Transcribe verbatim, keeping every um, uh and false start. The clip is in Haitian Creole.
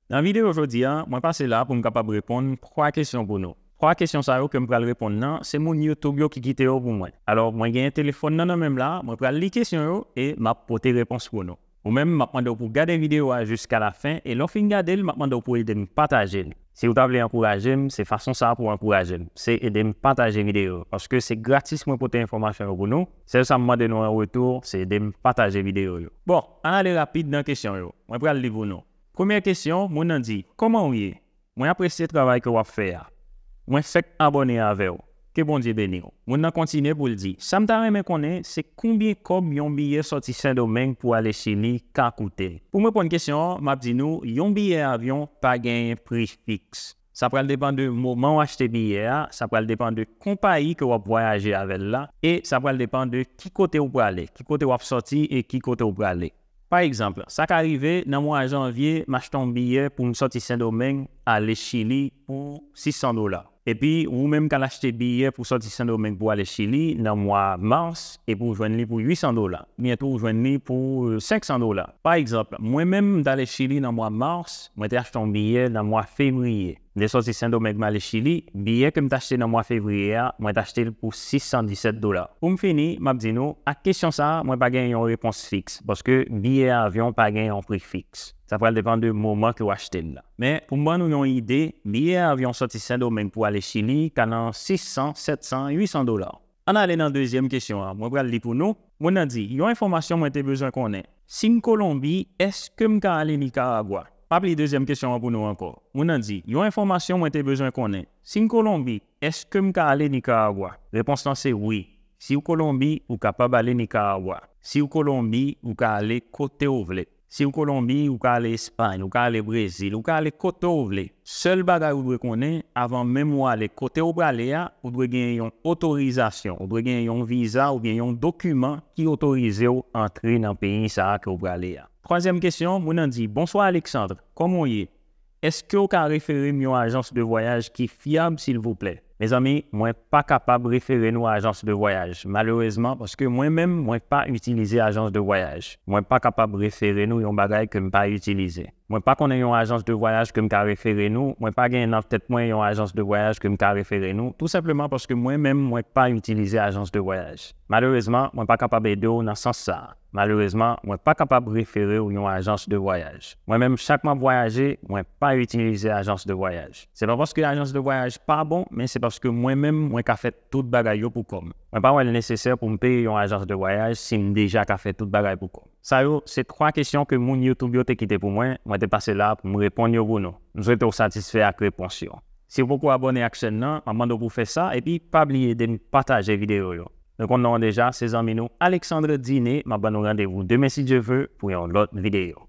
Nan videyo jodi a, mwen pase la pou m kapab reponn twa kesyon pou nou. Twa kesyon sa yo ke m pral reponn nan, se moun YouTube yo ki kite yo pou mwen. Alò, mwen genyen telefòn nan nan men m la, mwen pral li kesyon yo e m ap pote repons pou nou. Ou menm, m ap mande w pou w gade videyo a jiska la fen, e lè w fin gade l, m ap mande w pou w ede m pataje l. Si w ta vle ankouraje m, se fason sa a pou w ankouraje m. Se ede m pataje videyo yo, paske se gratis mwen pote enfòmasyon yo pou nou. Sèl sa m mande nou an retou, se ede m pataje videyo yo. Bon, ann ale rapid nan kesyon yo. Mwen pral li pou nou. Premyè kesyon, moun nan di, "Kòman w ye? Mwen apresye travay ke w ap fè a. Mwen fèk abòne avè w. Ke Bondye beni w." Moun nan kontinye pou l di, "Sa m ta renmen konnen, se konbyen kòb yon biyè sòti Sendomeng pou ale Chili ka koute?" Pou m reponn kesyon an, m ap di nou, yon biyè avyon pa genyen pri fiks. Sa pral depann de moman w achte biyè a, sa pral depann de konpayi ke w ap vwayaje avè l la, e sa pral depann de ki kote w prale, ki kote w ap sòti e ki kote w prale. Pa egzanp, sa ka rive nan mwa janvye, m achte yon biyè pou m sòti Sendomeng ale Chili pou sis san dola. Epi, ou menm k al achte biyè pou sòti Sendomeng pou ale Chili nan mwa mas, epi w jwenn li pou uit san dola. Byen tou, w jwenn li pou, euh, senk san dola. Pa egzanp, mwen menm, m t ale Chili nan mwa mas, mwen te achte yon biyè nan mwa fevriye. M te sòti Sendomeng, m ale Chili, biyè ke m t achte nan mwa fevriye a, mwen t achte l pou sis san disèt dola. Pou m fini, m ap di nou, ak kesyon sa a, mwen pa gen yon repons fiks, paske biyè avyon pa gen yon pri fiks. Sa pral depann de moman ke w achte l la. Men, pou m ban nou yon ide, biyè avyon sòti Sendomeng pou ale Chili ka nan sis san, sèt san, uit san dola. Ann ale nan dezyèm kesyon an. Mwen pral li pou nou. Moun nan di, "Yon enfòmasyon mwen te bezwen konnen. Si m Kolonbi, èske m ka ale Nikaragwa?" M ap li dezyèm kesyon an pou nou ankò. Moun nan di, "Yon enfòmasyon mwen te bezwen konnen. Si m Kolonbi, èske m ka ale Nikaragwa?" Repons lan se wi. Si w Kolonbi, ou kapab ale Nikaragwa. Si w Kolonbi, ou ka ale kote w vle. Si w Kolonbi, ou ka ale Espay, ou ka ale Brezil, ou ka ale kote w vle. Sèl bagay ou dwe konnen, avan menm ou ale kote w prale a, ou dwe gen yon otorizasyon, ou dwe gen yon viza oubyen yon dokiman ki otorize w antre nan peyi sa a ke w prale a. Twazyèm kesyon, moun nan di, "Bonswa Alexandre, kòman w ye? Èske w ka refere m yon ajans de vwayaj ki fyab, silvouplè?" Mezanmi, mwen pa kapab refere nou ajans de vwayaj, malerezman, paske mwen menm, mwen pa itilize ajans de vwayaj. Mwen pa kapab refere nou yon bagay ke m pa itilize. Mwen pa konnen yon ajans de vwayaj ke m ka refere nou, mwen pa gen nan tèt mwen yon ajans de vwayaj ke m ka refere nou, tou senpleman paske mwen menm, mwen pa itilize ajans de vwayaj. Malerezman, mwen pa kapab ede w nan sans sa a. Malerezman, mwen pa kapab refere w yon ajans de vwayaj. Mwen menm, chak m ap vwayaje, mwen pa itilize ajans de vwayaj. Se pa paske ajans de vwayaj pa bon, men se paske mwen menm, mwen ka fè tout bagay yo pou kò m. Mwen pa wè l nesesè pou m peye yon ajans de vwayaj si m deja ka fè tout bagay pou kò m. Sa yo, se twa kesyon ke moun YouTube yo te kite pou mwen, mwen te pase la pou m reponn yo pou nou. M swete w satisfè ak repons yo. Si w poko abòne ak chèn nan, m ap mande w pou w fè sa, epi pa bliye ede m pataje videyo yo. Nou konn non an deja, se zanmi nou Alexandre Diné, m ap ban nou randevou demen si Dye ve pou yon lòt videyo.